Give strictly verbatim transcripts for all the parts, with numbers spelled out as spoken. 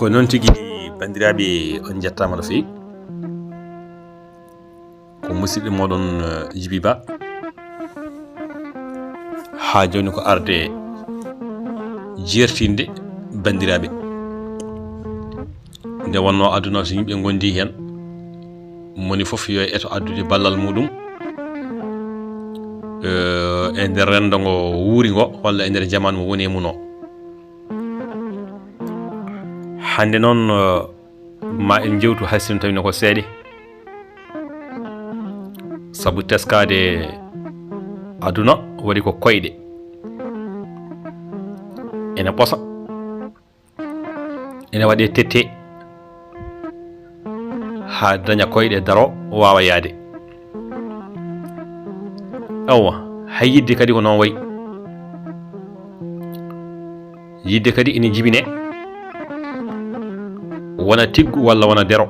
Ko noon tigi, banndiraaɓe, on njettaama no feewi. Ko musidɗo mooɗon, eh, Jibi Ba. Haa jooni ko arde jeertinde banndiraaɓe. Nde wonnoo aduna so yimɓe ngondi heen, moni fof yo eto addude ballal muɗum, eh, e nder renndo ngo wuuri ngo, walla e nder jamaanu mo woni e mum o. Hannde noon, eh, ma en njewtu, hay sinno tawino ko seeɗa, sabu teskaade aduna waɗi ko koyɗe. Ene ɓosa, ene waɗe tette, haa daña koyɗe, daro, waawa yahde. Awa, hay yidde kadi ko noon wayi. Yidde kadi ene jibine, wona tiggu walla wona dero.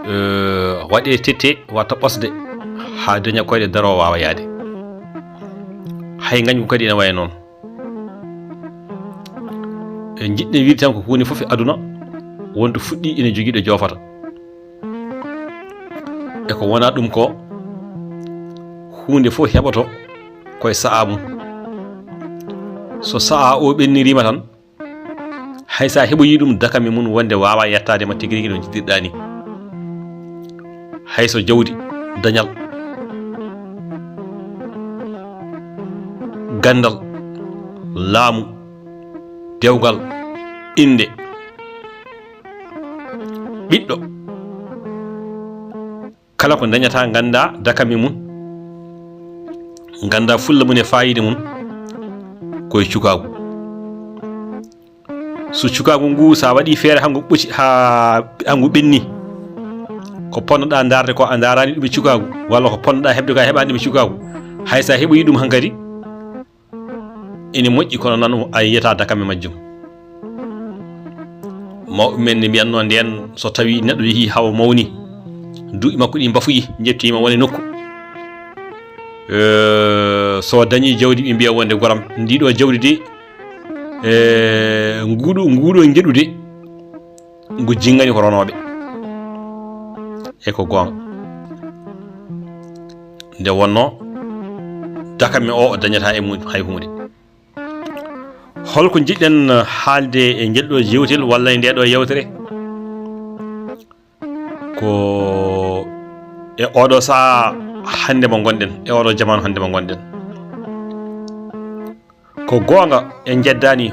Eh, waɗe tette, watta ɓosde, haa daña koyɗe, daro, waawa yahde. Hay ngañgu kadi ene wayi noon. E njiɗɗen wiide tan ko huunde fof e aduna, wonto fuɗɗi ene jogii ɗo joofata. E ko wonaa ɗum ko, huunde fof heɓoto ko e sa'a mum. So sa'a o ɓenniriima tan, hay so a heɓoyii ɗum dakame mum wonde waawa yettaade ma tigi rigi no njiɗirɗaa ni. Hay so jawdi, dañal, ganndal, laamu, dewgal, innde, ɓiɗɗo, kala ko dañata, ngannda dakame mum, ngannda fulla mum e faayiida mum, ko e cukaagu. So cukaagu ngu, so a waɗii feere haa ngu ɓuuɓi, haa, haa ngu ɓenni, ko ponnoɗaa ndaarde ko, a ndaaraani ɗum e cukaagu, walla ko ponnoɗaa heɓde ko, a heɓaani ɗum e cukaagu. Hay so a heɓoyii ɗum hankadi, ene moƴƴi, kono noon a yiyata dakame majjum. Mawɓe men ne mbiyatnoo ndeen, so tawii neɗɗo yehii haa o mawni, duuɓi makko ɗi mbafoyi, njettiima won e nokku. Eh, so dañii jawdi, ɓe mbiya wonde, "Goram, ndii ɗoo jawdi de, eh, nguuɗo, nguuɗo ngeɗu de, ngu jingani ko ronooɓe." E ko goonga. Nde wonnoo dakame o, o dañataa e mum hay huunde. Holko njiɗɗen haalde e ngel ɗoo jeewtel walla e ndee ɗoo yewtere? Ko e ooɗoo sahaa hannde mo ngonɗen, e ooɗoo jamaanu hannde mo ngonɗen. Ko goonga, en njeddaani